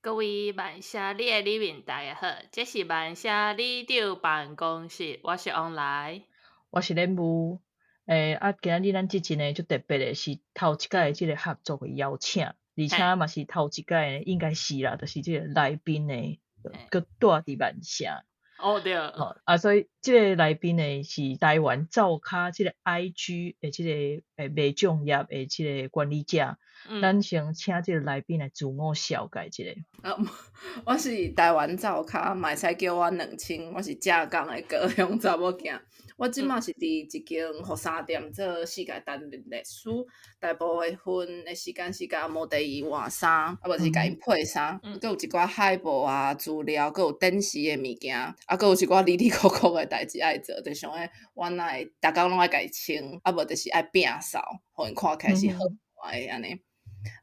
各位萬聲里的里民大家好，這是萬聲里長辦公室，我是王來，我是連武。啊，今仔日咱這集呢，足特別的是頭一擺這个合作的邀請，而且嘛是頭一擺，應該是啦，就是這個來賓呢，閣住佇萬城。哦對。吼啊，所以這个來賓呢是台灣灶跤這个 IG 的這个賣醬業的這个管理者。咱先請這個來賓來自我紹介一下。啊，我是台灣灶跤，嘛會使叫我兩千，我是正港的高雄查某囝。我這馬是佇一間雨衫店做世界陳列師，大部分的時間是共模特兒換衫，啊無就是共𪜶配衫，閣有一寡海報啊、資料，閣有展示的物件，啊，閣有一寡哩哩扣扣的代誌愛做，就想講我若會逐工攏愛共伊清，啊無就是愛摒掃，予𪜶看起來是好看的按呢。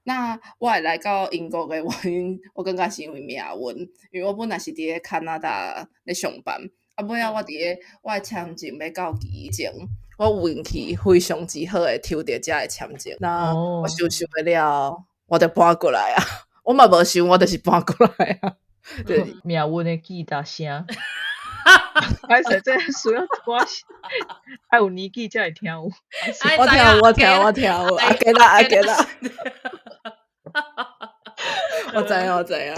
那我會來到英國的原因，我感覺是因為命運，因為我本來是佇咧加拿大咧上班，啊，尾仔我佇咧我的簽證欲到期前，我運氣非常之好的抽著這个簽證，那我想想了，我就搬過來啊，我嘛無想，我就是搬過來啊，對，命運的吉他聲，歹勢這需要一寡愛有年紀才會聽有。我聽有，我聽我聽有，阿給啦，阿給啦。我知影，我知影。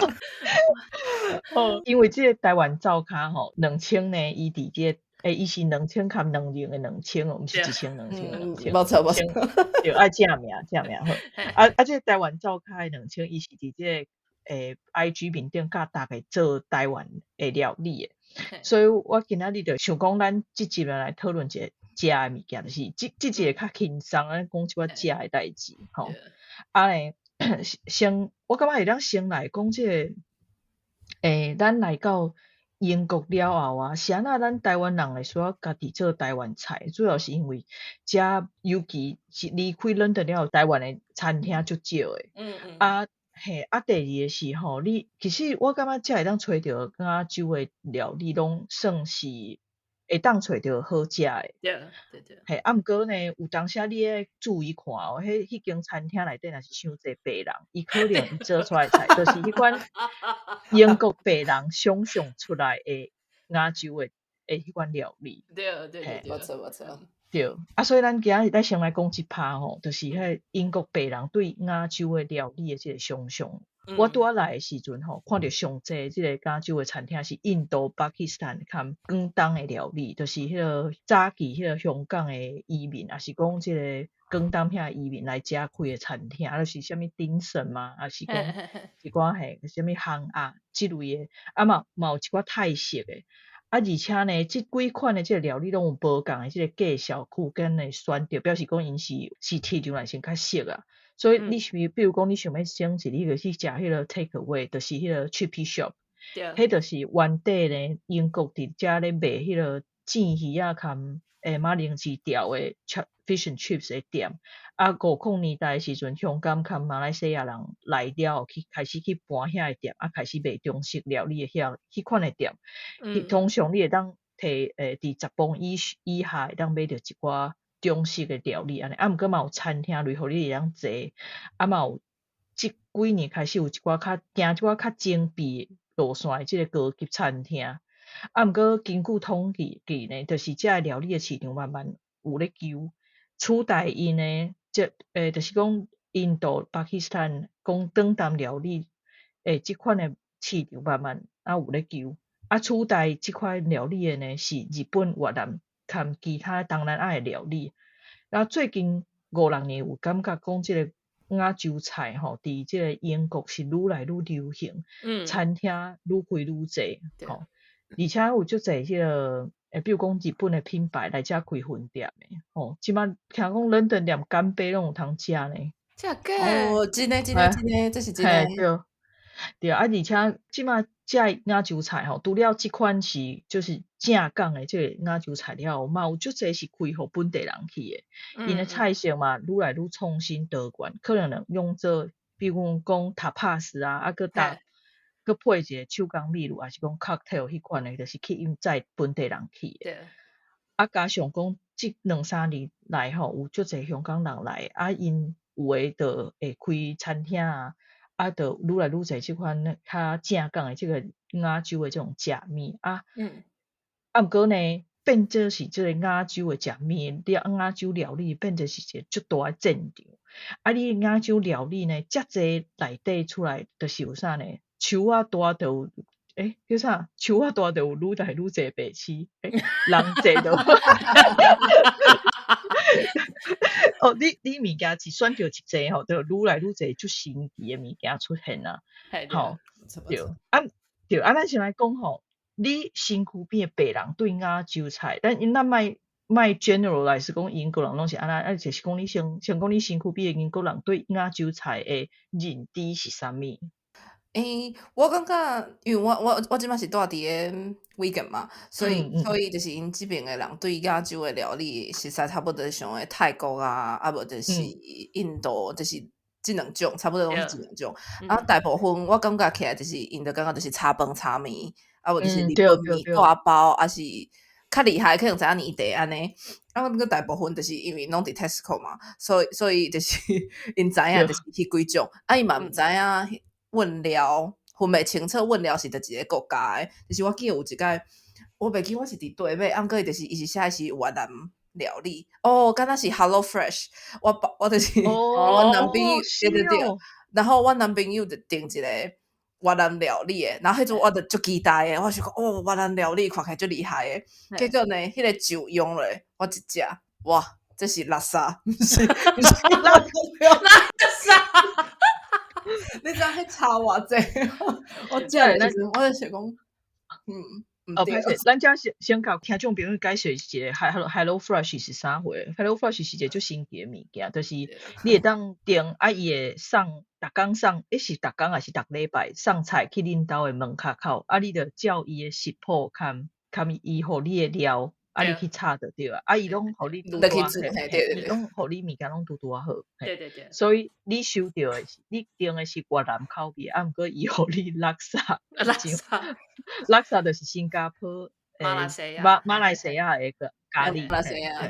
哦，因為這個台灣灶跤吼，兩千呢，伊佇這個，伊是兩千含兩零的兩千哦，毋是一千兩千兩千。無錯無錯。對，愛正名正名好。啊啊，這個台灣灶跤的兩千，伊是佇這個IG 面頂教逐家做台灣的料理的，所以我今仔日就想講，咱這集來討論一个食的物件，就是這這集較輕鬆，咱講一寡食的代誌吼。啊咧，先我感覺會當先來講這个，咱來到英國了後啊，是按怎咱台灣人會需要家己做台灣菜？主要是因為遮尤其是離開倫敦了後，台灣的餐廳足少的。啊，嘿，啊，第二个是吼，你其實我感覺遮會當揣著亞洲的料理，攏算是會當揣著好食的。對對對。嘿，啊，毋過呢，有當時你愛注意看哦，彼間餐廳內底若是傷濟白人，伊可能伊做出來的菜，就是彼款英國白人想象出來的亞洲的彼款料理。對對對。無錯無錯。對，啊，所以咱今仔日咱先來講這趴吼，就是彼个英國白人對亞洲的料理的這个想象。我拄仔來的時陣吼，看著上濟這个亞洲的餐廳是印度、巴基斯坦含廣東的料理，就是彼个早期彼个香港的移民，抑是講這个廣東遐移民來遮開的餐廳，啊，就是啥物鼎盛嘛，抑是講一寡嘿，啥物烘鴨這類的，啊嘛嘛有一寡泰式的。啊，而且呢，這幾款的這個料理攏有無仝的這个介紹區間的選擇，表示講𪜶是市場內先較熟啊。所以你想，比如講你想欲省一，你就去食彼个 take away，就是彼个 chippy shop，彼就是原底呢，英國佇遮咧賣彼个煎魚仔含馬鈴薯條的 fish and chips 的店。啊，50年代的時陣，香港含馬來西亞人來了後，去開始去搬遐个店，啊，開始賣中式料理的遐彼款的店。通常你會當提佇10磅以下會當買著一寡中式的料理按呢，啊，毋過嘛有餐廳類予你會當坐，啊嘛有這幾年開始有一寡較行一寡較精緻路線的這个高級餐廳。啊，毋過根據統計計呢，就是這个料理的市場慢慢有咧求取代𪜶呢，這就是講印度、巴基斯坦講廣東料理這款的市場慢慢啊有咧求，啊取代這款料理的呢是日本、越南含其他東南亞的料理。啊，最近五六年有感覺講這个亞洲菜吼，佇這个英國是愈來愈流行，餐廳愈開愈濟吼，而且有足濟彼个比如講日本的品牌來遮開分店的吼，這擺聽講倫敦連干貝攏有通食呢。真假？哦，真的真的真的，這是真的。對對啊，而且這擺這亞洲菜吼，除了這款是就是正港的這个亞洲菜了後，嘛有足濟是開予本地人去的，𪜶的菜色嘛愈來愈創新多元，可能用做比如講 tapas 啊，啊閣搭閣配一個手工美祿，抑是講 cocktail 彼款的，就是吸引在本地人去的。啊，加上講這兩三年來吼，有足濟香港人來，啊，𪜶有的就會開餐廳啊，啊，就愈來愈濟這款較正港的這個亞洲的這種食物啊。啊，毋過呢，變做是這個亞洲的食物，了亞洲料理變做是一個足大的戰場。啊，你亞洲料理呢，遮濟內底出來，就是有啥呢？樹仔大就有，叫啥？樹仔大就有愈來愈濟白痴，人濟就。哦，你物件一選著一濟吼，就愈來愈濟足神奇的物件出現啊。吼，對，啊，對，啊，咱先來講吼，你身軀邊的白人對亞洲菜，咱咱莫莫 generalize 講英國人攏是按呢，啊，就是講你先先講你身軀邊的英國人對亞洲菜的認知是啥物？我感覺，因為我這擺是住佇个 Wigan 嘛，所以就是𪜶這爿的人對亞洲的料理，實在差不多像個泰國啊，啊無就是印度，就是這兩種，差不多攏是這兩種。啊，大部分我感覺起來就是𪜶就感覺就是炒飯炒麵，啊無就是日本麵大包，啊是較厲害，可能知影年底按呢。啊，毋過大部分就是因為攏佇 Tesco 嘛，所以就是𪜶知影就是彼幾種，啊伊嘛毋知影。阮料分袂清楚，阮料是佗一個國家的。就是我記得有一擺，我袂記我是佇佗買，啊毋過伊就是伊是寫是越南料理，哦，敢若是 Hello Fresh，我就是阮男朋友，對對對，然後阮男朋友就訂一個越南料理的，然後彼陣我就足期待的，我想講哦，越南料理看起來足厲害的，結果呢，彼個醬用落，我一食，哇，這是垃圾，毋是毋是越南料理。你知影彼差偌濟？我食的時陣，我就想講，毋哦，對。歹勢，咱遮先先共聽眾朋友解釋一下，Hello Fresh 是啥貨？Hello Fresh 是一個足神奇的物件，就是你會當訂，啊，伊會送，逐工送，是逐工抑是逐禮拜送菜去恁兜的門跤口，啊，你就照伊的食譜含含伊予你的料，啊，你去炒就對啊，啊，伊攏予你拄拄好，伊攏予你物件攏拄拄仔好。所以你收著的是，你訂的是越南口味，啊，毋過伊予你叻沙，叻沙，叻沙就是新加坡、馬來西亞、馬來西亞的個咖喱。馬來西亞，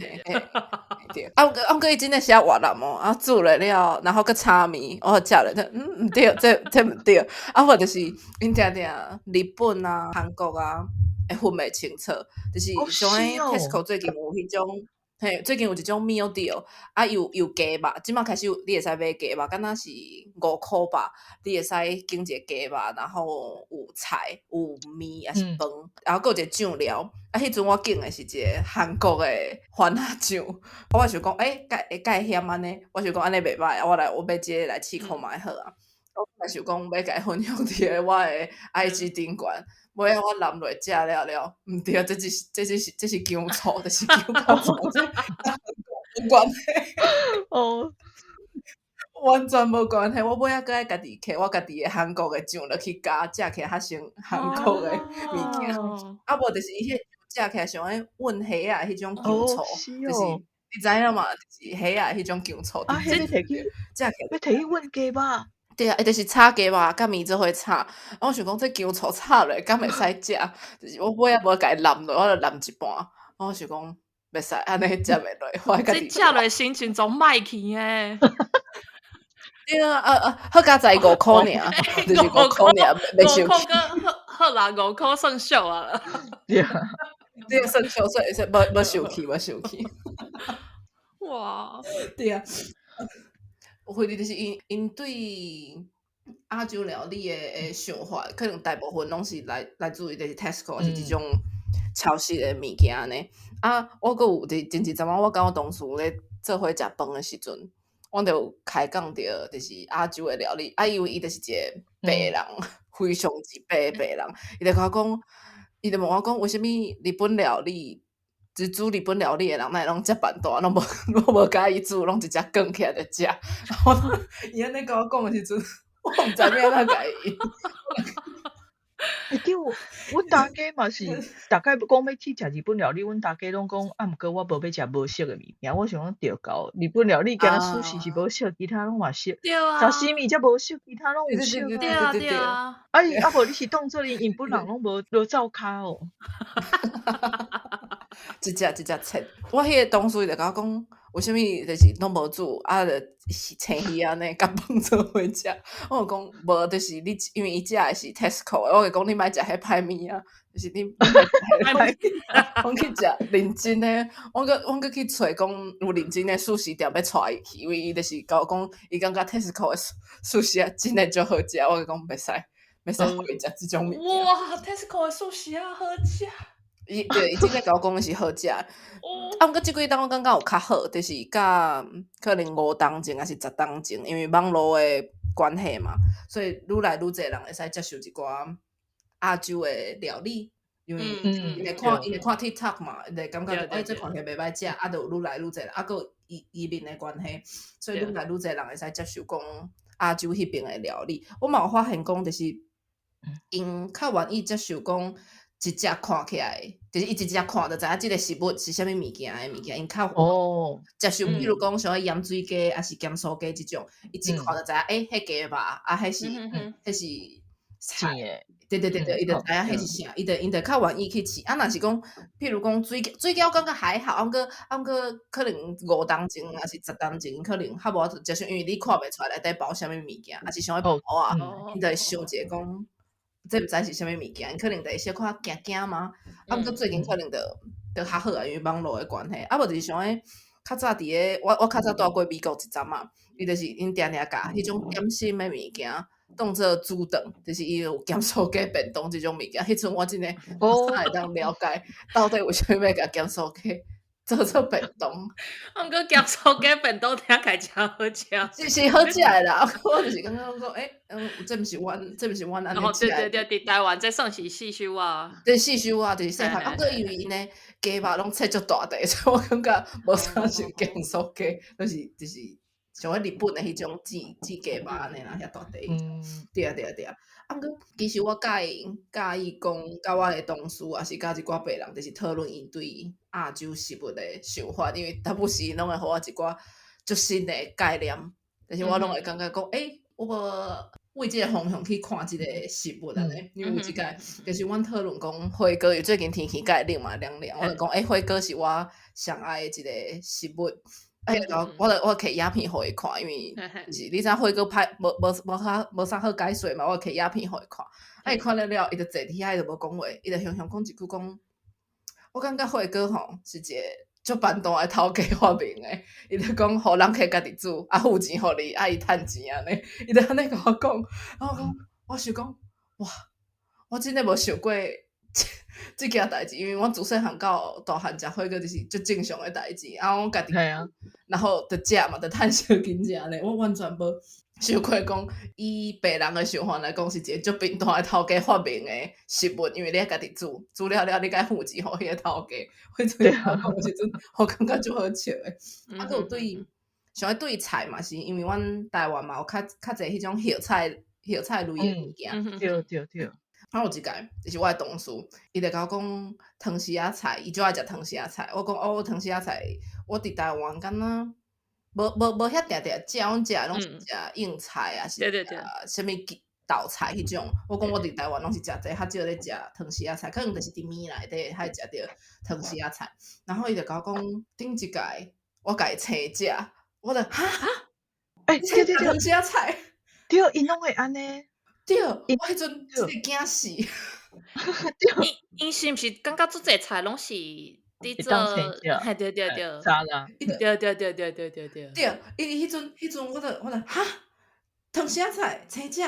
對。啊，毋過伊真的寫越南哦，啊，煮了了，然後閣炒麵，我食了，毋對，這毋對。啊，或者是𪜶定定日本啊、韓國啊。會分袂清楚，就是像彼 Tesco 最近有彼種，嘿，最近有一種 meal deal，啊，有雞肉，這擺開始有你會使買雞肉，敢若是五箍吧，你會使揀一個雞肉，然後有菜、有麵，抑是飯，然後閣有一個醬料。啊，彼陣我揀的是一個韓國的番仔醬，我想講，會鹹按呢，我想講按呢袂䆀，我來我買這個來試看覓好啊。我本來想講欲共伊分享佇个我的 IG 頂懸，尾仔我淋落食了了，毋對，這是薑醋，就是薑醋，無關係。哦，完全無關係。我尾仔閣愛家己摕我家己的韓國的醬落去加，食起來較像韓國的物件。啊，無就是伊彼食起來像彼混蝦仔彼種薑醋，就是你知影嘛？就是蝦仔彼種薑醋。啊，彼個提去，食起來欲提去混雞肉。對啊，伊就是炒雞肉佮麵做伙炒，啊，我想講這薑醋炒落敢會使食？就是我尾仔無共伊淋落，我就淋一半。我想講袂使按呢食袂落，我愛家己。這食落心情總歹去欸。對啊，啊啊，好佳哉五箍爾，就是五箍爾，袂生氣。五箍閣好啦，五箍算俗啊。對啊，對，算俗，所以無生氣，無生氣。哇，對啊。或者就是𪜶對亞洲料理的想法，可能大部分攏是來自於就是 Tesco 還是這種超市的物件按呢。啊，我閣有佇前一陣仔，我佮我同事咧做伙食飯的時陣，我就有開講著就是亞洲的料理。啊，因為伊就是一個白人，非常之白的白人，伊就共我講，伊就問我講，為啥物日本料理？就是煮日本料理的人，哪會攏遮辦大，攏無攏無共伊煮，攏直接捲起來就食。伊按呢共我講的時陣，我毋知欲按怎共伊。對，阮大家嘛是，逐擺講欲去食日本料理，阮大家攏講，啊，毋過我無欲食無熟的物件。我想講著𠢕，日本料理敢若壽司是無熟，其他攏嘛熟。對啊。壽司米才無熟，其他攏有熟。對啊對啊。啊啊無你是當做𪜶日本人攏無灶跤哦。一隻一隻切，我彼個同事就共我講，為啥物就是攏無煮，啊，就青魚按呢，佮飯做伙食？我就講無，就是你因為伊食的是 Tesco 的，我就講你莫食彼歹物仔，就是你莫食彼歹物仔，阮去食認真的，阮閣去揣講有認真的素食店欲帶伊去，因為伊就是共我講，伊感覺 Tesco 的壽司仔真的足好食，我就講袂使，袂使予伊食這種物件。哇，Tesco 的壽司仔好食。伊對，伊真正共我講是好食。啊，毋過這幾冬我感覺有較好，就是佮可能5冬前抑是10冬前，因為網路的關係嘛，所以愈來愈濟人會使接受一寡亞洲的料理，因為𪜶會看 TikTok 嘛，𪜶會感覺欸，這看起來袂歹食，啊，就愈來愈濟人，啊，閣有移民的關係，所以愈來愈濟人會使接受講亞洲彼爿的料理。我嘛有發現講，就是𪜶較願意接受講。一隻看起來，就是伊一隻看就知影這个食物是啥物物件的物件，𪜶較接受，比如講像鹽水雞，抑是鹹酥雞這種，伊一看就知影，欸，彼雞肉，啊，彼是菜，對對對對，伊就知影彼是啥，𪜶就較願意去試。啊，若是講，譬如講水水餃，感覺還好，啊，毋過可能5冬前，抑是10冬前，可能較無法度接受，因為你看袂出來內底包啥物物件，抑是像彼包仔，𪜶就會想一下講。這毋知是啥物物件，可能就會小可驚驚嘛。啊，毋過最近可能就較好啊，因為網路的關係。啊，無就是像彼較早佇個我較早蹛過美國一陣仔，伊就是𪜶定定共彼種點心的物件當做主頓，就是伊有鹹酥雞便當這種物件。彼陣我真的無啥會當了解，到底為啥物欲共鹹酥雞做做便當。啊，毋過鹹酥雞便當聽起來誠好食。是是好食的啦，我就是感覺講，欸，這毋是阮按呢食的。對對對，佇台灣這算是四手仔。對，四手仔就是細漢，啊，閣因為𪜶的雞肉攏切足大塊，所以我感覺無啥像鹹酥雞，就是像彼日本的彼種煎煎雞肉按呢啦，遐大塊。對啊對啊對啊。啊，毋過其實我佮意講，佮我的同事，抑是佮一寡白人，就是討論𪜶對亞洲食物的想法，因為淡薄時攏會予我一寡足新的概念，就是我攏會感覺講，欸，我無為這个方向去看這个食物按呢，因為有一擺，就是阮討論講火鍋，因為最近天氣較會冷嘛，涼涼，我就講，欸，火鍋是我上愛的一个食物。啊，我就摕影片予伊看，因為就是你知影火鍋歹無啥好解說嘛，我就摕影片予伊看。啊，伊看了了，伊就坐佇遐，伊就無講話，伊就雄雄講一句講，我感覺火鍋吼是一个足貧惰的頭家發明的，伊就講予人客家己煮，啊付錢予你，啊伊趁錢按呢，伊就按呢共我講，然後我講，我想講，哇，我真的無想過這件代誌，因為阮自細漢到大漢食火鍋就是足正常的代誌，啊，阮家己，然後就食嘛，就趁小金食呢，我完全無想過講，以白人的想法來講，是一个足貧惰的頭家發明的食物，因為你愛家己煮，煮了了你該付錢予彼个頭家。彼陣講的時陣，我感覺足好笑的。啊，閣有對，像彼對菜嘛是，因為阮台灣嘛有較濟彼種葉菜類的物件。對對對。啊，有一擺，就是我的同事，伊就共我講糖絲仔菜，伊足愛食糖絲仔菜。我講哦，糖絲仔菜，我佇台灣敢若無遐定定食，阮食的攏是食硬菜啊，是食啥物豆菜彼種。我講我佇台灣攏是食這個，較少咧食糖絲仔菜，可能就是佇麵內底較會食著糖絲仔菜。然後伊就共我講，頂一擺我共伊青食，我就哈？欸，對對對，糖絲仔菜，對，𪜶攏會按呢。對，我彼陣真的驚死。𪜶是毋是感覺足濟菜攏是佇做？嘿，對對對，沙拉。對對對對對對對。對，伊彼陣我就哈，糖絲仔菜青食，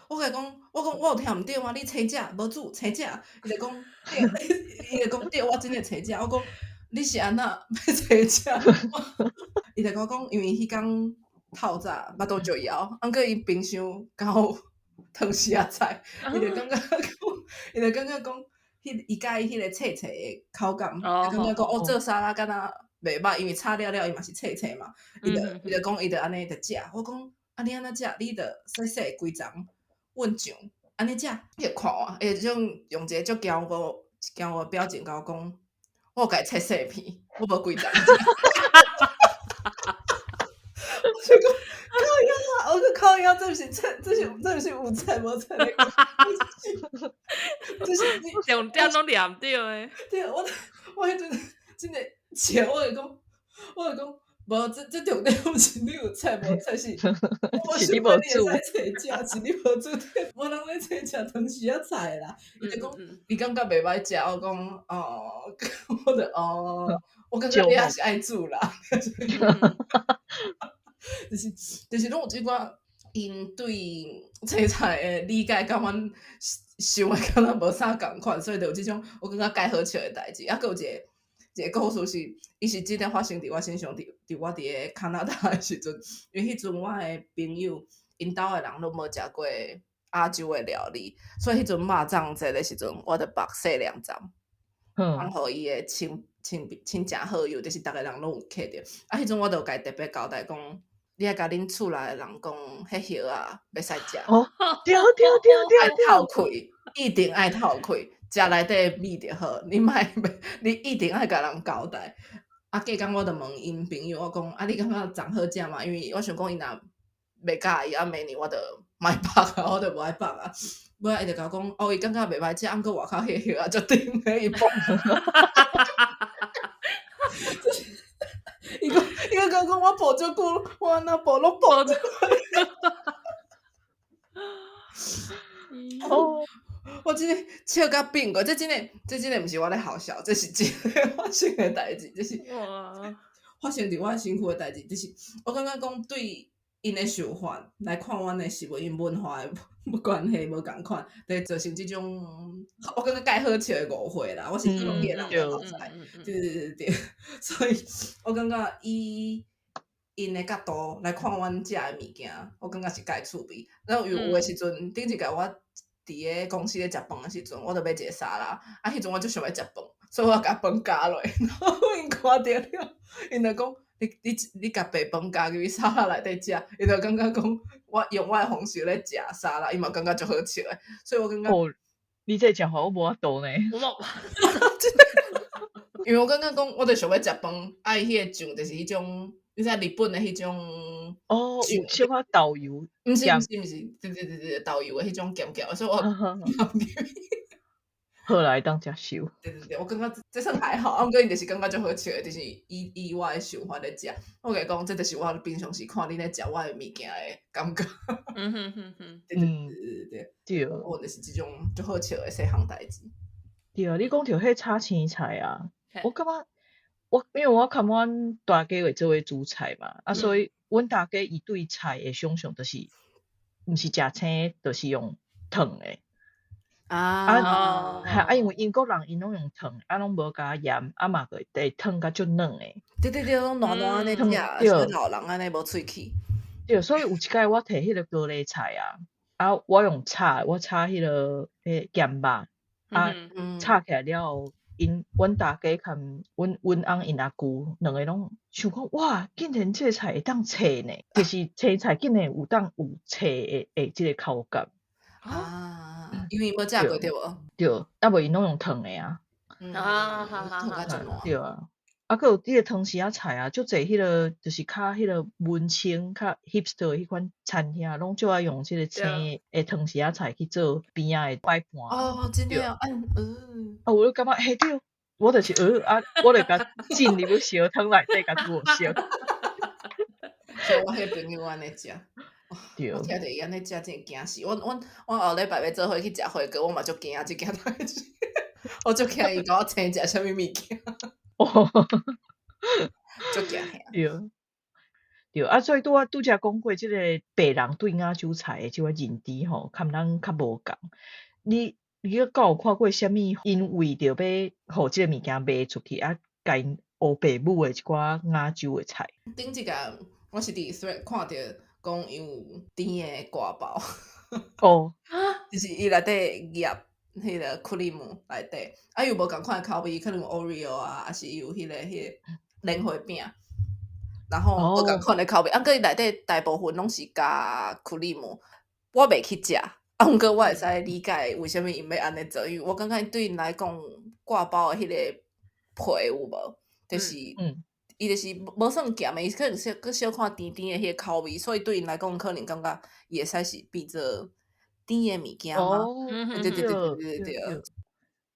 我共伊講，我講我有聽毋對嗎？你青食無煮青食，伊就講對，伊就講對，我真的青食。我講你是按怎欲青食？伊就共我講，因為彼工透早腹肚足枵，啊毋過伊冰箱敢有糖絲仔菜，伊就感覺講，伊佮意彼个脆脆的口感，就感覺講哦，做沙拉敢若袂歹，因為炒了了伊嘛是脆脆嘛。伊就講，伊就按呢就食。我講啊，你按怎食？你就細細規叢混醬，按呢食。伊就看我，伊就種用一个足驕傲的表情共我講，我有共伊切細片，我無規叢食。我就講靠腰啊！我講靠腰，這毋是切，這毋是有切無切的，這是你重點攏念對的。對，我彼陣真的笑，我就講，無，這重點毋是你有切無切，是我是你想講無煮你會使揣食，是你無煮，無人咧揣食湯匙仔菜啦。伊就講，伊感覺袂歹食，我講哦，我就哦，我感覺你也是愛煮啦。就是攏有這寡𪜶對青菜的理解，佮阮想的敢若無啥仝款，所以就有這種我感覺蓋好笑的代誌。啊，閣有一個故事是，伊是真正發生佇我身上，佇我佇咧加拿大的時陣，因為彼陣我的朋友𪜶兜的人攏無食過亞洲的料理，所以彼陣肉粽節的時陣，我就縛細兩針，放予伊的親戚好友，就是逐个人攏有客著。啊，彼陣我就共伊特別交代講，你愛共恁厝內的人講，彼葉仔袂使食。哦，對對對對。愛透氣，一定愛透氣，食內底的味就好。你莫，你一定愛共人交代。啊，隔工我就問𪜶朋友，我講啊，你感覺粽好食嗎？因為我想講伊若袂佮意，啊，明年我就莫縛啊，我就無愛縛啊。尾仔伊就共我講，哦，伊感覺袂歹食，毋過外口彼葉仔足甜的，伊縛。伊講講我抱足久，我按怎抱攏抱足。哦，我真的笑甲變過，這真的，這真的毋是我咧好笑，這是真的發生的代誌，這是發生佇我身軀的代誌，就是我感覺講對𪜶的想法來看阮的食物，因文化的無關係無仝款，就造成這種我感覺蓋好笑的誤會啦。我是希望彼個人會好菜，對對對對，所以我感覺以𪜶的角度來看阮食的物件，我感覺是蓋趣味。然後有的時陣，頂一屆我佇咧公司咧食飯的時陣，我就買一個沙拉，啊，彼陣我足想欲食飯，所以我共飯加落，然後𪜶看著了，𪜶就講。你共白飯加入去沙拉內底食，伊就感覺講我用我的方式咧食沙拉，伊嘛感覺足好笑的，所以我感覺。哦，你這個食法我無法度呢。我無。因為我感覺講，我就想欲食飯，啊伊彼個醬就是彼種，你知日本的彼種。哦，有小可豆油。毋是毋是毋是，對對對對，豆油的彼種鹹鹹，所以我。後來當接受。對對對，我感覺這算還好，啊，毋過𪜶就是感覺足好笑的，就是以我的想法咧食。我共伊講，這就是我平常時看恁咧食我的物件的感覺。嗯哼哼哼。對對對對對。我就是這種足好笑的細項代誌。對啊，你講著彼炒青菜啊，我感覺我因為我佮阮大家會做伙煮菜嘛，啊，所以阮大家伊對菜的想像就是，毋是食青，就是用燙的。啊，啊，因為英國人𪜶攏用燙，啊，攏無加鹽，啊嘛會燙甲足軟的。對對對，攏軟軟按呢食，像老人按呢無喙齒。對，所以有一擺我提彼個高麗菜啊，啊，我用炒，我炒彼個鹹肉，啊，炒起來了後，𪜶阮大家佮阮翁𪜶阿舅兩个攏想講，哇，竟然這個菜會當切呢，就是青菜竟然有當有切的這個口感。啊，因為無食過對無？對，啊無𪜶攏用燙的啊。啊，好好好。對啊，啊，閣有這個湯匙仔菜啊，足濟彼個就是較彼個文青、較 hipster 的彼款餐廳，攏足愛用這個青的湯匙仔菜去做邊仔的擺盤。哦，真的啊，啊，我就感覺嘿對，我就是啊，我就共浸入去燒湯內底，共煮燒。所以我彼朋友按呢食。對我聽著伊按呢食，真驚死！阮後禮拜欲做伙去食火鍋，我嘛足驚這件代誌。我足驚伊共我請食啥物物件。哦，足驚嚇。對，對啊，所以拄仔拄才講過這個白人對亞洲菜的這款認知吼，佮咱較無仝。你敢有看過啥物？𪜶為著欲予這個物件賣出去，啊，共𪜶烏白舞的一寡亞洲的菜？頂一個我是佇 Threads 看著講有甜的割包。哦，就是伊內底夾彼個 cream 內底，啊又無仝款的口味，可能有 Oreo 啊，抑是有彼個蓮花餅，然後無仝款的口味，啊，毋過伊內底大部分攏是加 cream，我袂去食，啊，毋過我會使理解為啥物𪜶欲按呢做，因為我感覺對𪜶來講，割包的彼個皮有無，就是伊就是無算鹹的，伊可能小閣小看甜甜的彼個口味，所以對𪜶來講，可能感覺伊會使是變做甜的物件嘛。哦，對對對對對對對。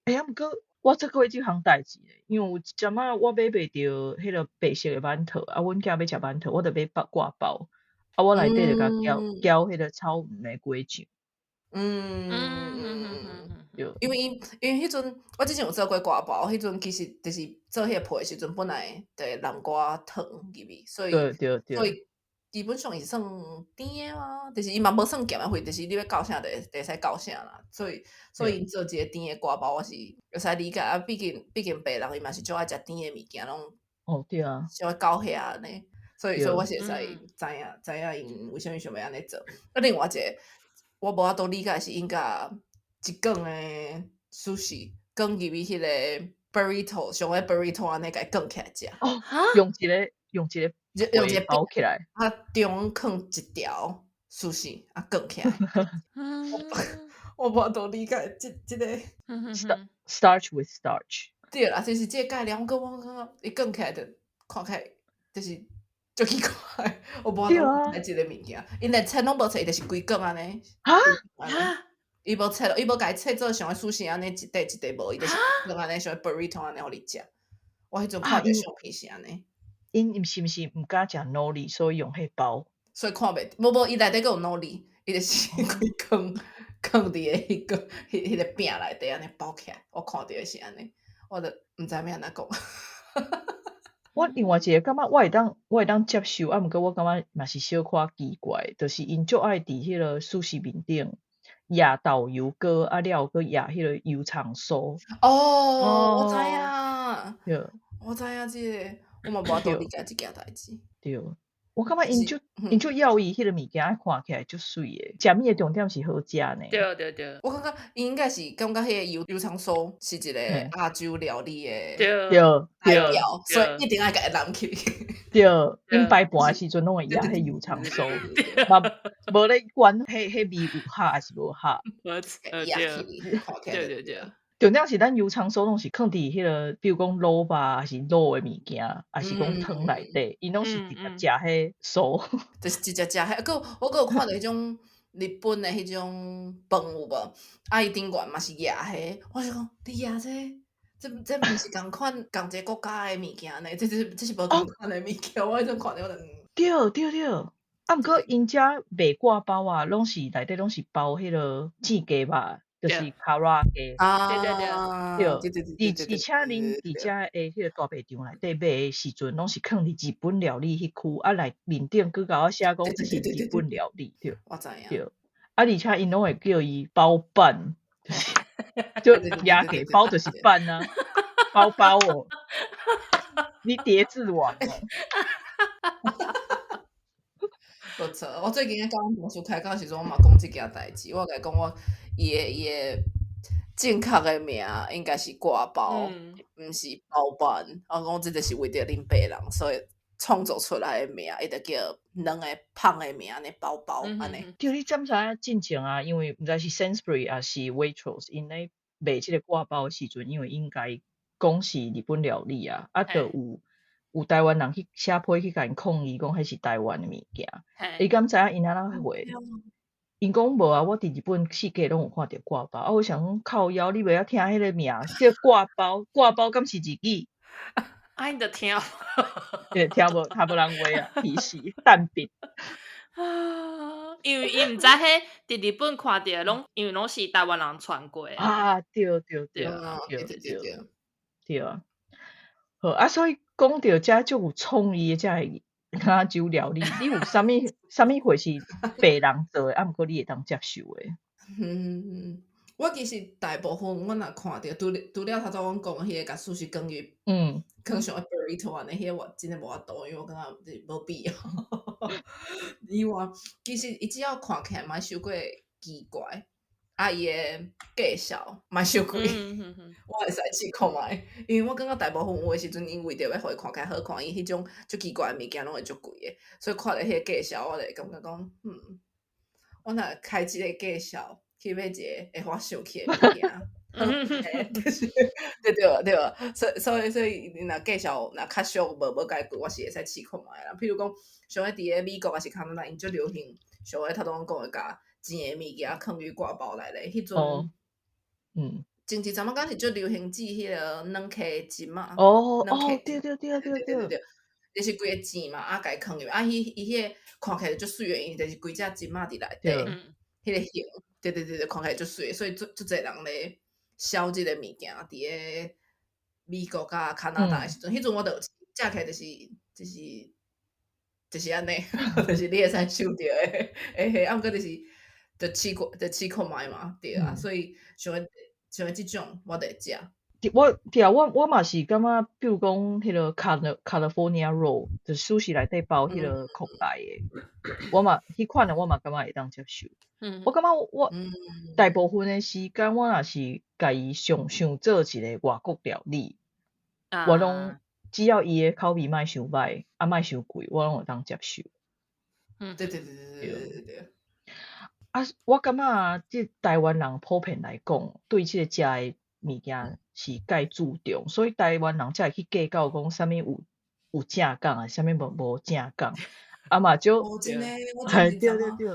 欸，啊，毋過我做過這項代誌咧，因為有一陣仔我買袂著彼個白色的饅頭，啊，阮囝欲食饅頭，我就買包割包，啊，我內底就共攪攪彼個草莓的果醬。對。因為彼陣我之前有做過割包，彼陣其實就是做彼個皮的時陣，本來就會淋寡糖入去，所以所以基本上是算甜的嘛，就是伊嘛無算鹹的，或就是你欲攪啥就會使攪啥啦。所以𪜶做一個甜的割包，我是會使理解啊。畢竟白人伊嘛是足愛食甜的物件，攏哦對啊，喜歡攪遐按呢。所以我是會使知影𪜶為啥物想欲按呢做。啊，另外一個我無法度理解是𪜶共一卷的壽司捲入去彼個 burrito，像彼 burrito 按呢共伊捲起來食。哦，用一個用一個包起來，啊，中囥一條壽司啊，捲起來。我無法度理解這個 starch with starch。對啦，就是這個概念，我感覺伊捲起來就看起來就是足奇怪，我無法度理解這個物件。𪜶連切攏無切，伊就是規卷按呢。哈？哈？伊無切，伊無共伊切做像彼壽司按呢一塊一塊無，伊就是捲按呢像 burrito 按呢予你食。我彼陣看著相片是按呢。𪜶是毋是毋敢食海苔，所以用彼包？所以看袂，無無，伊內底閣有海苔，伊就是規卷囥佇个彼個彼個餅內底按呢包起來。我看著的是按呢，我就毋知欲按怎講。我另外一個感覺我會當接受，啊，毋過我感覺嘛是小可奇怪，就是𪜶足愛佇彼個壽司面頂壓豆油膏，啊了閣壓彼個油蔥酥。哦，我知影。對。我知影這個，我嘛無法度理解這件代誌。對，我感覺𪜶足要伊彼個物件看起來足媠的，食物的重點是好食呢。對對對。我感覺𪜶應該是感覺彼個油蔥酥是一個亞洲料理的代表，所以一定愛共伊攬起。對，𪜶擺盤的時陣攏會壓彼油蔥酥，嘛無咧管彼味有合抑是無合。壓起，對對對。重點是咱油蔥酥攏是囥佇彼個，比如講滷肉，抑是滷的物件，抑是講湯內底，𪜶攏是直接食彼酥。就是直接食彼，閣我閣有看著彼種日本的彼種飯有無？啊，伊頂懸嘛是壓彼，我就講你壓這個，這毋是仝款仝一個國家的物件呢？這是無仝款的物件，我彼陣看著我就對對對，啊，毋過𪜶遮賣割包啊，攏是內底攏是包彼個煎雞肉。就是卡拉雞，對對對，而且恁佇遮的彼個大賣場內底買的時陣，攏是囥佇日本料理彼區，啊內面頂閣共我寫講這是日本料理，對，我知影，對，啊而且𪜶攏會叫伊包飯，就壓給包就是飯啊，包包哦，你疊字王哦。無錯，我最近咧佮阮同事開講時陣，我嘛講這件代誌，我共伊講我伊的正確的名應該是割包，毋是包飯。我講這就是為著恁白人，所以創造出來的名，伊就叫兩個芳的名，按呢包包按呢。對，你知毋知影進前啊？因為毋知是 Sainsbury 抑是 Waitrose，𪜶咧賣這個割包的時陣，因為𪜶共伊講是日本料理啊，啊，就有台灣人去寫批去共𪜶抗議，講彼是台灣的物件。你敢知影𪜶按怎回？𪜶講無啊，我佇日本四界攏有看著割包。啊，我想講靠腰，你袂曉聽彼個名，叫割包，割包敢是日語？啊，𪜶就聽無。對，聽無，聽無人話啊，鄙視蛋餅。啊，因為伊毋知彼佇日本看著的攏，因為攏是台灣人傳過。啊，對對對對對對啊。好啊，所以講著遮足有創意的遮個亞洲料理，你有啥物啥物貨是白人做的，啊，毋過你會當接受的？嗯，我其實大部分我若看著，除了頭拄阮講彼個共壽司捲入，囥像 burrito 按呢，彼個我真的無法度，因為我感覺無必要。以外，其實伊只要看起來莫傷過奇怪，啊，伊的介紹莫傷貴，我會使試看覓，因為我感覺大部分有的時陣，𪜶為著欲予伊看起來好看，伊彼種足奇怪的物件攏會足貴的，所以看著彼個介紹，我就會感覺講，我若開這個介紹去買一個會予我生氣的物件，就是對對對，所以若介紹若較俗無介貴，我是會使試看覓啦。譬如講，像彼佇咧美國抑是加拿大，𪜶足流行，像彼頭拄阮講的，共煎的物件囥佇割包內咧，彼陣，前一陣仔敢是足流行煮彼个軟溪針仔。哦，對對對對對對，就是規个剪嘛，啊，共伊囥入，啊，彼伊彼個看起來足媠的，因為就是規隻針仔佇內底，彼個形，對對對對，看起來足媠，所以足足濟人咧銷這个物件，佇个美國佮加拿大的時陣，彼陣我就有食起來就是按呢，就是你會使想著的，欸，啊，毋過就是就試過就試看覓嘛，對啊，所以像像這種我就會食。我對啊，我嘛是感覺，比如講彼个 California roll，就壽司內底包彼个擴大的，我嘛彼款的我嘛感覺會當接受。我感覺我大部分的時間，我若是共伊想想做一个外國料理，我攏只要伊的口味莫傷䆀，啊莫傷貴，我攏會當接受。對對對對對對對。啊，我感覺啊，這台灣人普遍來講，對這个食的物件是蓋注重，所以台灣人才會去計較講啥物有正港啊，啥物無正港。啊嘛就，真的，對對對。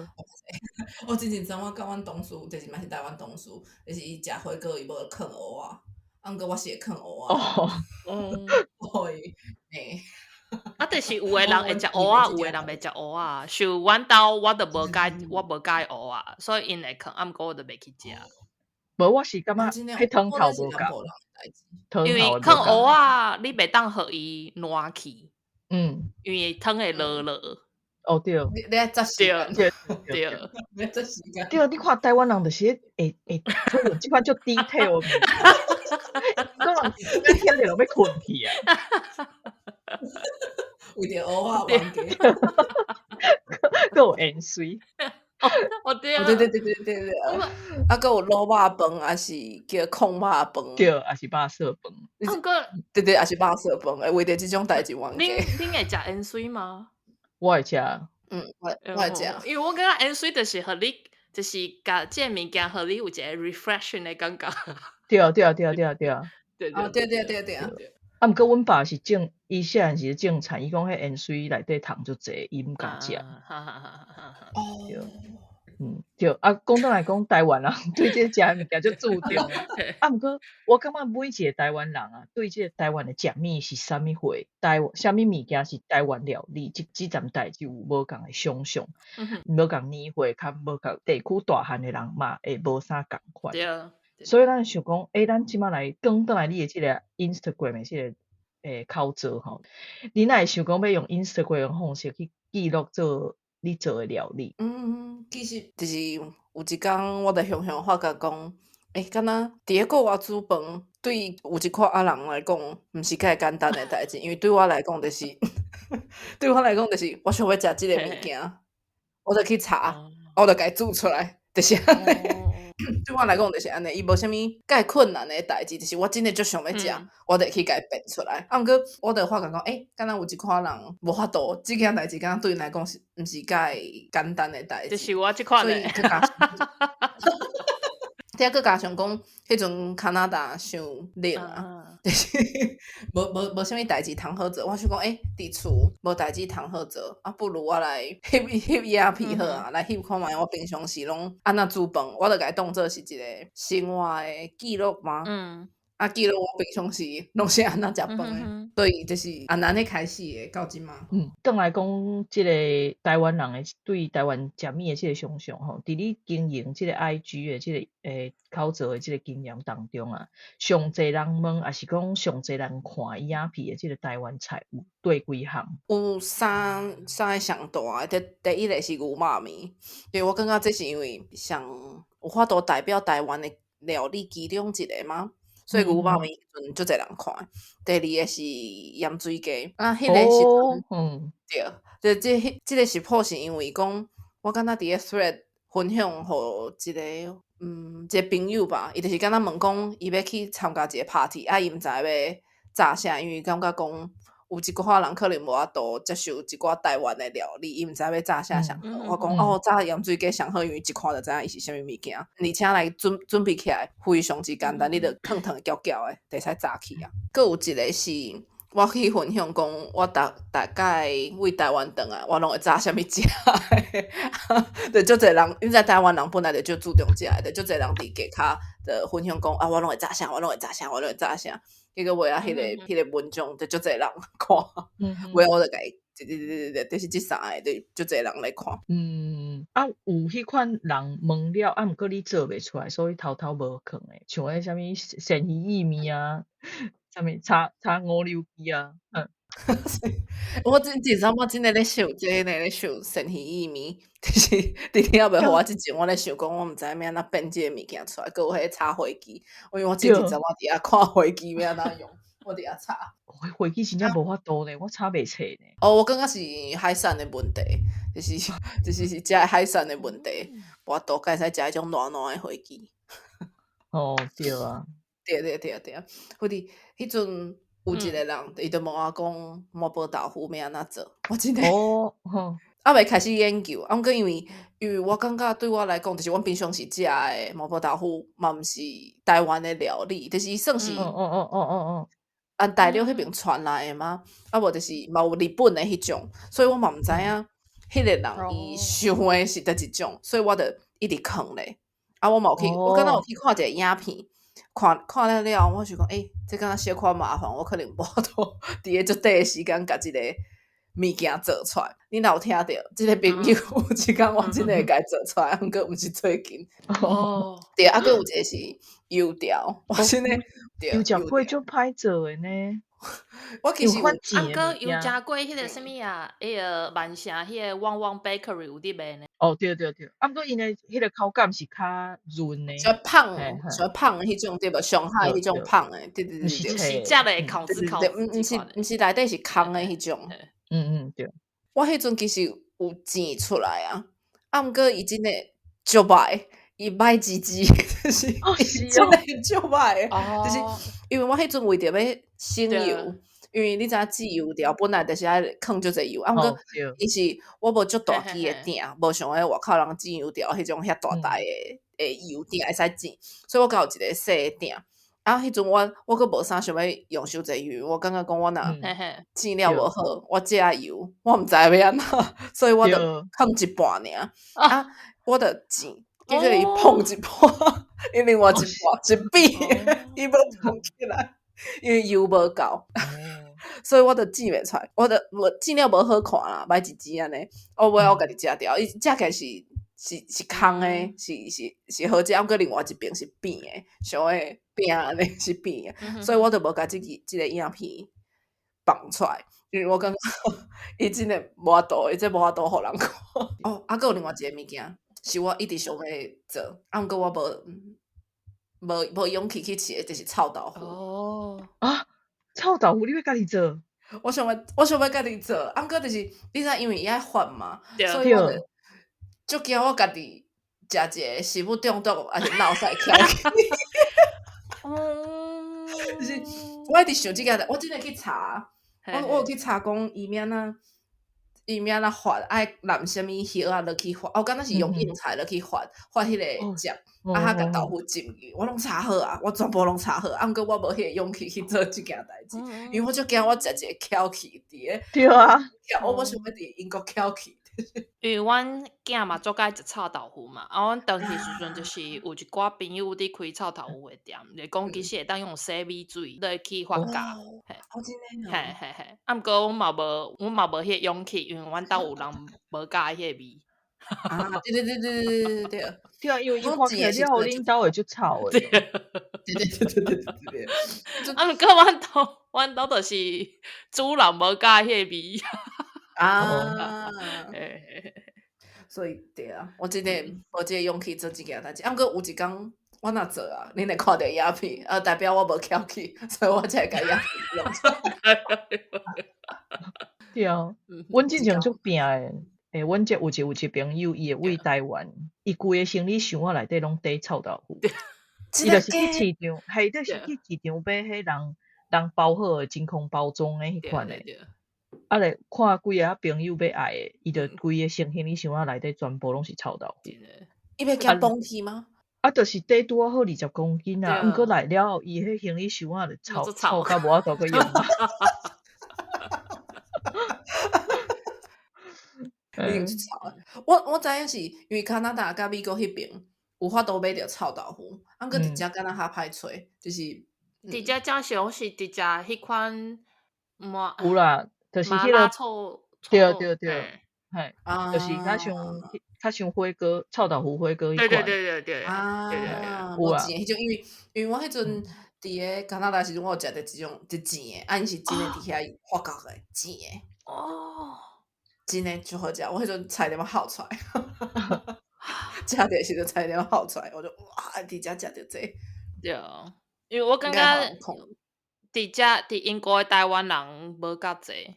我之前昨我佮阮同事，就是嘛是台灣同事，就是伊食火鍋伊無囥蚵仔，啊毋過我是會囥蚵仔。哦。會，嘿。啊，就是有的人會食蚵仔，有的人袂食蚵仔。像阮兜，我就無佮意，我無佮意蚵仔，所以𪜶會囥，啊毋過我就袂去食。無，我是感覺彼湯頭無仝，因為囥蚵仔，你袂當予伊爛去。因為湯會落落。哦對。你愛擇時間。對對。你愛擇時間。對，你看台灣人就是會會討論這款足 detail 的物件，可能是聽著就欲睏去啊。為著蚵仔冤家。閣有芫荽。哦對啊。對對對對對對。啊，閣有滷肉飯，抑是叫炕肉飯。對，抑是肉燥飯。啊，毋過對對，抑是肉燥飯，會為著這種代誌冤家。恁會食芫荽嗎？我會食。嗯，我會食。因為我感覺芫荽就是予你，就是共這个物件予你有一个 refreshing 的感覺。對啊對啊對啊對啊對啊。對對對對對對。啊，毋過阮爸是種，伊細漢時種菜，伊講彼芫荽內底蟲足濟，伊毋敢食。哦。對。對，啊，講轉來講，台灣人對這个食的物件足注重。啊，毋過我感覺每一个台灣人啊，對這个台灣的食物是啥物貨，台啥物物件是台灣料理，這這層代誌有無仝的想像，無仝年歲較無仝地區大漢的人嘛會無啥仝款。對。所以咱想講，欸，咱這馬來講轉來你的這个 Instagram 的這个口座吼，你哪會想講欲用 Instagram 的方式去記錄做你做的料理？嗯，其實就是有一工，我就雄雄發覺講，欸，敢若佇咧國外煮飯，對有一寡仔人來講，毋是介簡單的代誌，因為對我來講，就是對我來講，就是我想欲食這个物件，我就去查，我就共伊煮出來，就是按呢。對我來講就是按呢，伊無啥物介困難的代誌，就是我真的足想欲食，我就去共伊變出來。啊，毋過我就發覺講，欸，敢若有一寡人無法度，這件代誌敢若對𪜶來講是毋是介簡單的代誌？就是我這款的。所以閣加上，對啊，閣加上講，彼陣加拿大傷冷啊，就是無啥物代誌通好做。我想講，欸，佇厝無代誌通好做，啊，不如我來翕翕影片好啊，來翕看覓我平常時攏按怎煮飯，我就共伊當做是一个生活的記錄嘛。啊，記錄我平常時攏是按怎食飯的，所以就是按呢開始的到這馬。嗯，轉來講，這个台灣人的對台灣食物的這个想像吼，佇你經營這个 IG 的這个口座的這个經驗當中啊，上濟人問，抑是講上濟人看影片的這个台灣菜有佗幾項？有三个上大的，第一个是牛肉麵，對，我感覺這是因為上有法度代表台灣的料理其中一个嘛。所以牛肉麵彼陣足濟人看。第二个是鹽水雞，啊，彼個時陣，對，這個食譜是因為講，我敢若佇咧 Thread 分享予一个一个朋友吧，伊就是敢若問講，伊欲去參加一个 party，啊，伊毋知欲炸啥，因為感覺講有一寡人可能無法度接受一寡台灣的料理，伊毋知欲炸啥上好。我講哦，炸鹽水雞上好，因為一看就知影伊是啥物物件，而且來準備起來非常之簡單，你就燙燙攪攪的，就會使炸起啊。閣有一个是我去分享講，我大大概為台灣轉來，我攏會炸啥物食的，就足濟人，你知台灣人本來就足注重食的，就足濟人佇下跤就分享講啊，我攏會炸啥，我攏會炸啥，我攏會炸啥。結果尾仔彼個文章就足濟人看，尾仔我就共伊，對對對對對，就是這三个，就足濟人來看。嗯，啊，有彼款人問了，啊，毋過你做袂出來，所以偷偷無囥的，像彼啥物鱔魚意麵啊。啥物炒炒五柳雞啊？嗯，我真真我真的咧想這个呢，咧想鱔魚意麵，就是佇你猶未予我之前，我咧想講，我毋知影欲按怎變這个物件出來，閣有彼个炒火雞，因為我之前昨我佇遐看火雞欲按怎用，我佇遐炒。火雞真正無法度呢，我炒袂切呢。哦，我感覺是海產的問題，就是是食海產的問題，無法度，敢會使食彼種爛爛的火雞。哦，對啊。對對對對，好佇彼陣有一個人，伊就問我講麻婆豆腐欲按怎做，我真的猶未開始研究，啊，毋過因為我感覺對我來講，就是阮平常時食的麻婆豆腐嘛，毋是台灣的料理，就是伊算是按大陸彼邊傳來的嘛，啊無就是嘛有日本的彼種，所以我嘛毋知影彼個人伊想的是佗一種，所以我就一直囥咧。啊，我嘛有去，我敢若有去看一個影片。看看了了後，我想講，欸，這敢若小可麻煩，我可能無法度佇个足短的時間，共這個物件做出來。你若有聽著這個朋友，有一工我真的會共伊做出來，毋過毋是最近。哦，對，啊，閣有一個是油條，我真的對，油食過足歹做的呢。我其實有，啊，毋過油食過彼個啥物啊？彼個萬城彼個旺旺 bakery 有佇賣呢。哦，對對對，啊，毋過𪜶的彼個口感是較潤的，較胖，較胖的彼種對無？上海彼種胖的，對對對對，毋是食的口子口，毋是內底是空的彼種。嗯嗯對。我彼陣其實有煎出來啊，啊，毋過伊真的足歹，伊歹吱吱，就是伊真的足歹，就是因為我彼陣為著欲省油。因為你知影煎油條本來就是愛囥足濟油，啊，毋過伊是我無足大支的鼎，無像彼外口人煎油條彼種遐大台的油鼎會使煎，所以我閣有一個細的鼎。啊，彼陣我閣無啥想欲用傷濟油，我感覺講我若煎了無好，我食油，我毋知欲按怎，所以我就囥一半爾，啊，我就煎，結果伊膨一半，伊另外一半是扁的，伊無膨起來。因為油無夠，所以我就煎袂出來，我就無煎了無好看啦，歹吱吱按呢。哦，尾我家己食掉，伊食起來是空的，是好食，毋過另外一邊是扁的，像彼餅按呢是扁的，所以我就無共這個影片放出來，因為我感覺伊真的無法度，伊這無法度予人看。哦，啊，閣有另外一個物件，是我一直想欲做，啊，毋過我無勇氣去試的，就是臭豆腐。哦，啊，臭豆腐你欲家己做？我想欲家己做，啊，毋過就是你知影，因為伊愛發嘛，所以我就足驚我家己食一個食物中毒，抑是落屎翘去。就是我一直想這個，我真的去查，我有去查講伊欲按怎。伊欲按怎發，愛淋啥物葉仔落去發，我敢若是用莧菜落去發，發彼個汁，啊，佮豆腐浸去，我攏查好啊，我全部攏查好，啊，毋過我無彼個勇氣去做這件代誌，因為我足驚我食一個翹去佇个，對啊，我無想欲佇英國翹去。因為阮囝嘛足佮意食臭豆腐嘛，啊，阮轉去時陣就是有一寡朋友佇開臭豆腐的店，就講其實會當用洗米水落去發酵，嘿，嘿嘿嘿，啊，毋過阮嘛無彼個勇氣，因為阮兜有人無佮意彼個味。啊，對對對對對對對，對啊，因為伊發起來了後，恁兜會足臭的。對對對對對對。啊，毋過阮兜就是主人無佮意彼個味。啊，所以對啊，我真的無這個勇氣做這件代誌。啊，毋過有一工我若做啊，恁會看著影片，啊，代表我無翹去，所以我才會共影片弄出來。對啊，阮之前足拚的，欸，阮這有一個朋友，伊會為台灣，伊規个行李箱仔內底攏提臭豆腐，伊就是去市場，係就是去市場買彼人包好的真空包裝的彼款的。啊咧，看幾个朋友欲愛的，伊就規个行李箱仔內底全部攏是臭豆腐。伊袂驚崩去嗎？啊，就是提拄仔好20公斤啊，毋過來了後，伊彼行李箱仔就臭臭甲無法度閣用。一定足臭的。我知影是因為加拿大佮美國彼爿有法度買著臭豆腐，啊，毋過佇遮敢若較歹揣，就是佇遮正常是佇食彼款麻有啦，就是麻彼個辣臭對臭對對，嘿，就是較像啊較像火鍋臭豆腐火鍋彼對對款。對對對對對對。啊，有啊。無錢彼種，因為我彼陣佇个加拿大時陣，我有食著一種一錢的，啊，𪜶是真的佇遐發酵的錢的。哦。真的足好食，我彼陣差點仔哭出來，食著的時陣差點仔哭出來，我就哇，佇遮食著這個。對，因為我感覺佇遮佇英國的台灣人無較濟。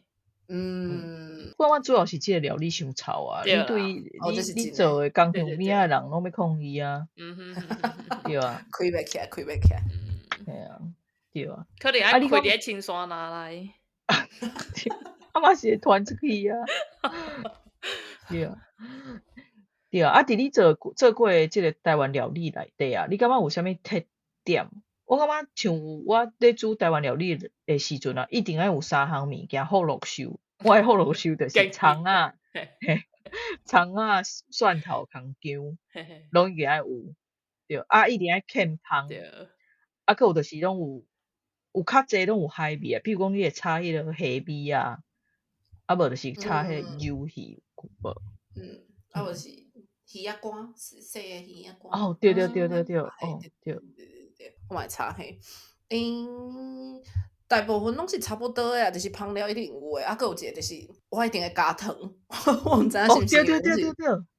嗯。我感覺主要是這個料理傷臭啊！對你對你你做的工廠邊仔的人攏欲抗議啊！嗯哼哼。對啊。開袂起來，開袂起來。嘿啊，對啊。可能愛開佇咧深山內。啊嘛是會傳出去啊。對啊。對啊，啊，佇你做做過的這個台灣料理內底啊，你感覺有啥物特點？我感覺像我咧煮台灣料理的時陣啊，一定愛有三項物件，福祿壽。我的福祿壽就是蔥仔、蔥仔、蒜頭、蔥薑，攏一定愛有。對，啊，一定愛劵香。啊，閣有就是攏有，有較濟攏有海味啊，比如講你會炒彼個蝦米啊，啊無就是炒彼個魷魚，有無？嗯，啊無是魚仔乾，細的魚仔乾。哦，對對對對對，哦對。對對對，我嘛會炒彼。嗯，大部分攏是差不多的啊，就是香料一定有的，啊，閣有一個就是我一定會加糖，我毋知影是毋是。對對對對對。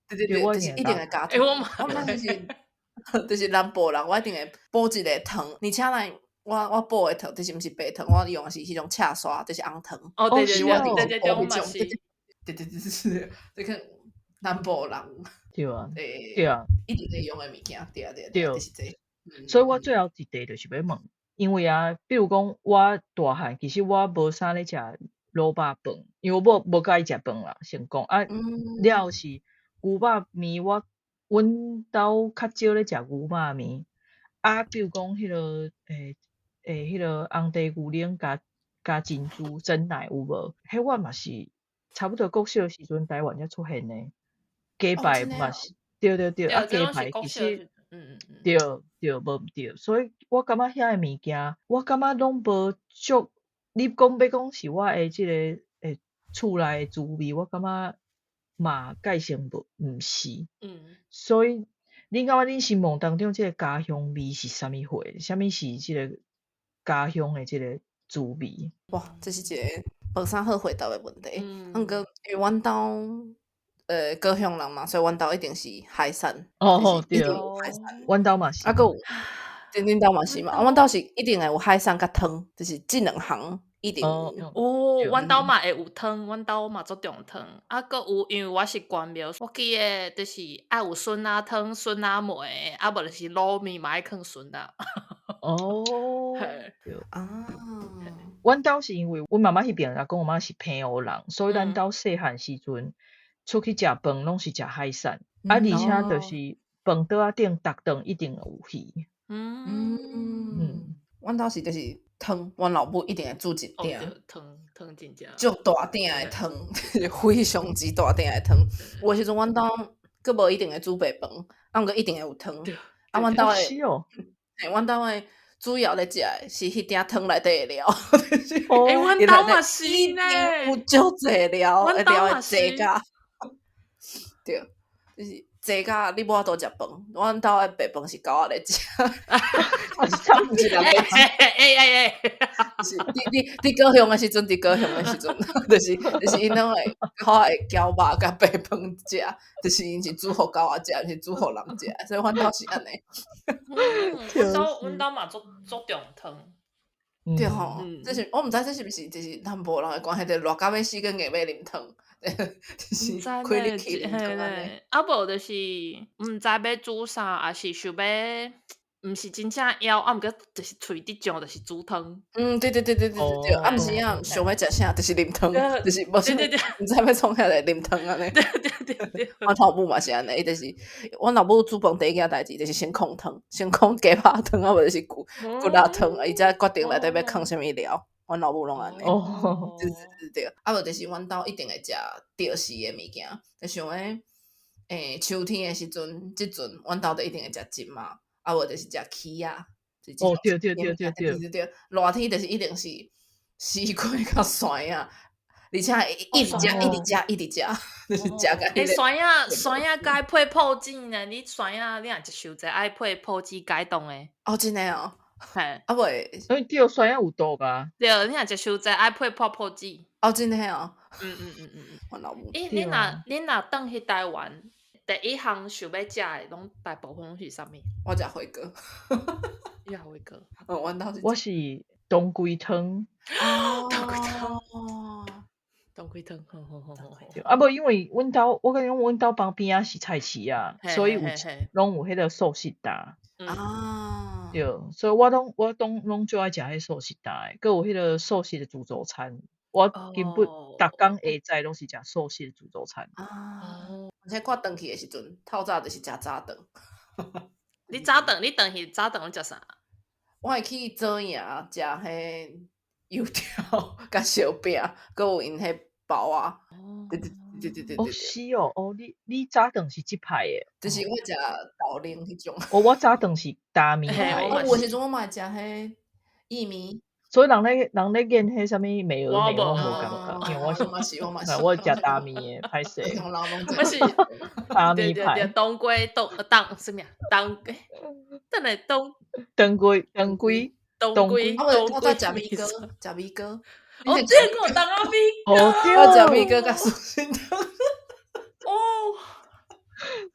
對對對，就是一定會加糖。我毋知是毋是，就是南部人，我一定會補一个糖，而且呢，我補的糖就是毋是白糖，我用的是彼種赤沙，就是紅糖。哦，對對對對對對，我嘛是。對對對對對，這個南部人。對啊。對啊。一定會用的物件，對啊對啊對，就是這個。所以我最後一題就是欲問，因為啊，比如講我大漢，其實我無啥咧食滷肉飯，因為我無佮意食飯啦，先講啊，了是牛肉麵，我阮兜較少咧食牛肉麵，啊，比如講彼個彼個紅茶牛奶加加珍珠珍奶有無？彼我嘛是差不多國小時陣台灣才出現的，雞排嘛是，對對對，啊雞排其實。對對，無毋對，所以我感覺遐个物件，我感覺攏無足。你講欲講是我的這個厝內的滋味，我感覺嘛蓋成無毋是。所以恁感覺恁心目當中這個家鄉味是啥物貨？啥物是這個家鄉的這個滋味？哇，這是一個無啥好回答的問題。毋過因為阮兜高雄人嘛，所以阮兜一定是海產。哦，對，海產。阮兜嘛是。啊，閣有，恁兜嘛是嘛？啊，阮兜是一定會有海產佮湯，就是這兩項一定有。哦，阮兜嘛會有湯，阮兜嘛足重湯。啊，閣有，因為我是關廟，我記得就是愛有筍仔湯、筍仔糜，啊無就是滷麵嘛愛囥筍仔。哦，對。啊。阮兜是因為阮媽媽彼爿阿公阿嬤是澎湖人，所以咱兜細漢時陣出去食飯攏是食海產，啊，而且就是飯桌仔頂逐頓一定有魚。阮兜是就是湯，阮老母一定會煮一鼎湯湯真正足大鼎的湯，非常之大鼎的湯。有的時陣阮兜閣無一定會煮白飯，啊，毋過一定會有湯。啊，阮兜的，阮兜的主要咧食的是彼鼎湯內底的料。欸，阮兜嘛是呢，有足濟料，料會濟甲。對，就是濟甲你無法度食飯，阮兜的白飯是狗仔咧食，毋是人咧食。是，佇高雄的時陣，佇高雄的時陣，就是𪜶攏會狗仔會攪肉佮白飯食，就是𪜶是煮予狗仔食，毋是煮予人食，所以阮兜是按呢。阮兜嘛足足重湯。對吼，這是我毋知這是毋是就是南部人的關係，就熱甲欲死，閣硬欲啉湯，就是開熱氣啉湯按呢。啊無就是毋知欲煮啥，抑是想欲毋是真正枵，啊毋過就是喙佇醬，就是煮湯。嗯，對對對對對對對，暗時啊想欲食啥，就是啉湯，就是無啥，毋知欲創啥來啉湯按呢。對對對對。阮老母嘛是按呢，伊就是阮老母煮飯第一件代誌就是先控湯，先控雞肉湯，啊無就是骨骨力湯，伊才決定內底欲囥啥物料。阮老母攏按呢。哦。對對對對，啊無就是阮兜一定會食著時的物件，就像彼秋天的時陣，這陣阮兜就一定會食針仔，啊無就是食柿仔。哦，對對對對對。對對，熱天就是一定是西瓜佮酸仔，而且會一直食一直食一直食，就是食共彼個。酸仔酸仔該配抱子呢？你酸仔你若食傷濟，愛配抱子解凍的。哦，真的哦。嘿。啊袂。所以對酸仔有毒啊。對，你若食傷濟愛配泡泡子。哦，真的哦。阮老母。欸，恁若轉去台灣，第一項想欲食的，攏大部分攏是啥物？我食火鍋。你食火鍋？嗯，阮兜是。我是當歸湯。當歸湯。當歸湯，好好好好好。啊無，因為阮兜，我感覺阮兜旁邊仔是菜市仔，所以有攏有彼個素食擔。啊。對，所以我攏最愛食彼素食擔的，閣有彼個素食的自助餐，我根本逐工下晝攏是食素食的自助餐。啊。而且我轉去的時陣，透早就是食早頓。你早頓，你轉去早頓攏食啥？我會去左營食彼油條佮燒餅，閣有𪜶彼包仔。對對對對對對。哦，是哦，哦，你早頓是這派的？就是我食豆奶彼種。哦，我早頓是焦麵派的。我有的時陣我嘛會食彼薏米。所以人咧演彼啥物美而美，我無感覺，因為我是我嘛是我食焦麵的，歹勢。我是焦麵派。當歸當當啥物啊？當等下當當歸當歸當歸當歸。我食米糕，食米糕。哦，這個當阿米哦，對，我食米糕佮素心湯。哦，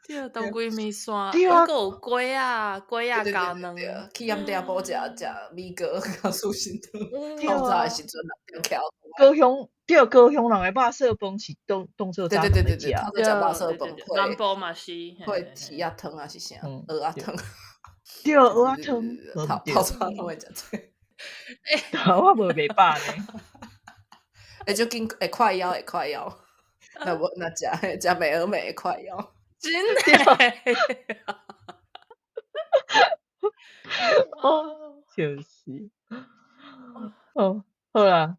對，當歸麵線，對啊，閣有粿仔，粿仔加卵。去鹽埕埔食食米糕佮素心湯，透早的時陣六點起來。高雄對，高雄人的肉燥飯是當做早頓咧食。對，食肉燥飯，南部嘛是，配魚仔湯還是啥？蚵仔湯。對，蚵仔湯。透早攏會食這個。我無袂飽呢。會足緊，會快枵，會快枵。若無若食食美而美會快枵。真的。哦，就是。哦，好啦，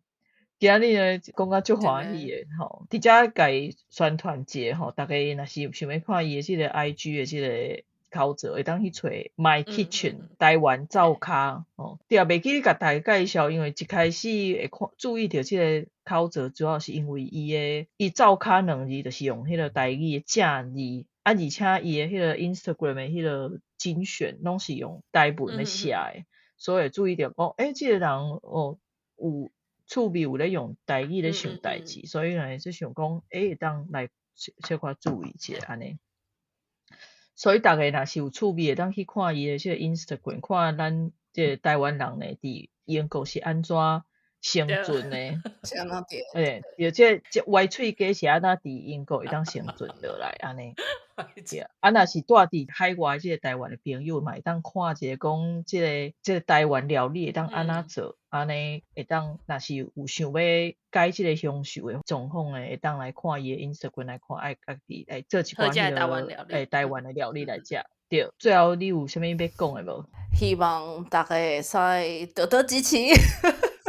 今日呢講甲足歡喜的吼，佇遮共伊宣傳一下吼，逐家若是想欲看伊的這個 IG 的這個口座，會當去揣 My Kitchen 台灣灶跤吼。對啊，袂記得共大家介紹，因為一開始會看注意著這個口座，主要是因為伊的伊灶跤兩字就是用彼個台語的正字，啊，而且伊的彼個 Instagram 的彼個精選攏是用台文咧寫的，所以會注意著講，欸，這個人哦有趣味有咧用台語咧想代誌，所以呢就想講，欸，會當來小可注意一下按呢。所以逐家若是有趣味，會當去看伊的這個 Instagram，看咱這個台灣人呢，佇英國是按怎生存的。是按怎佇？欸，對，這這歪喙雞是按怎佇英國會當生存落來按呢？對，啊，若是住佇海外這個台灣的朋友嘛，會當看一下講這個這個台灣料理會當按怎做，按呢會當若是有想欲改這個鄉愁的狀況的，會當來看伊的 Instagram 來看，愛家己來做一寡彼個欸台灣的料理來食。對，最後你有啥物欲講的無？希望大家會使多多支持。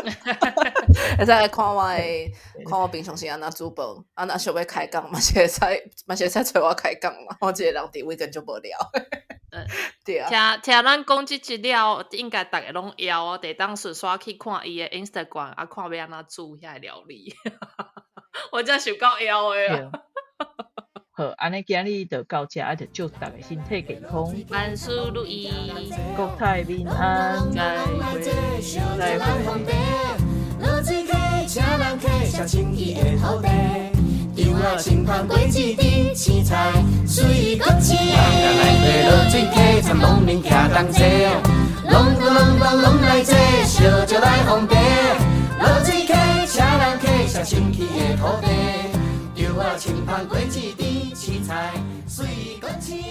會使來看我的，看我平常時按怎煮飯，啊若想欲開講嘛是會使，嘛是會使揣我開講嘛。我這個人佇位更足無聊。對啊。聽聽咱講這集了，應該逐家攏枵哦，就當順紲去看伊的 Instagram，啊看欲按怎煮遐个料理。我真想夠枵的。好，按呢今日就到這，啊，就祝逐家身體健康，萬事如意，國泰民安，再會，再會。落水溪，請人客，上清氣的土地，稻仔青芳果子甜，青菜水果青。来对落水溪，参农民徛同齐，隆咚隆咚隆来坐，烧酒来奉茶。落水溪，请人客，上清气的土地，稻仔青芳果子甜，青菜水果青。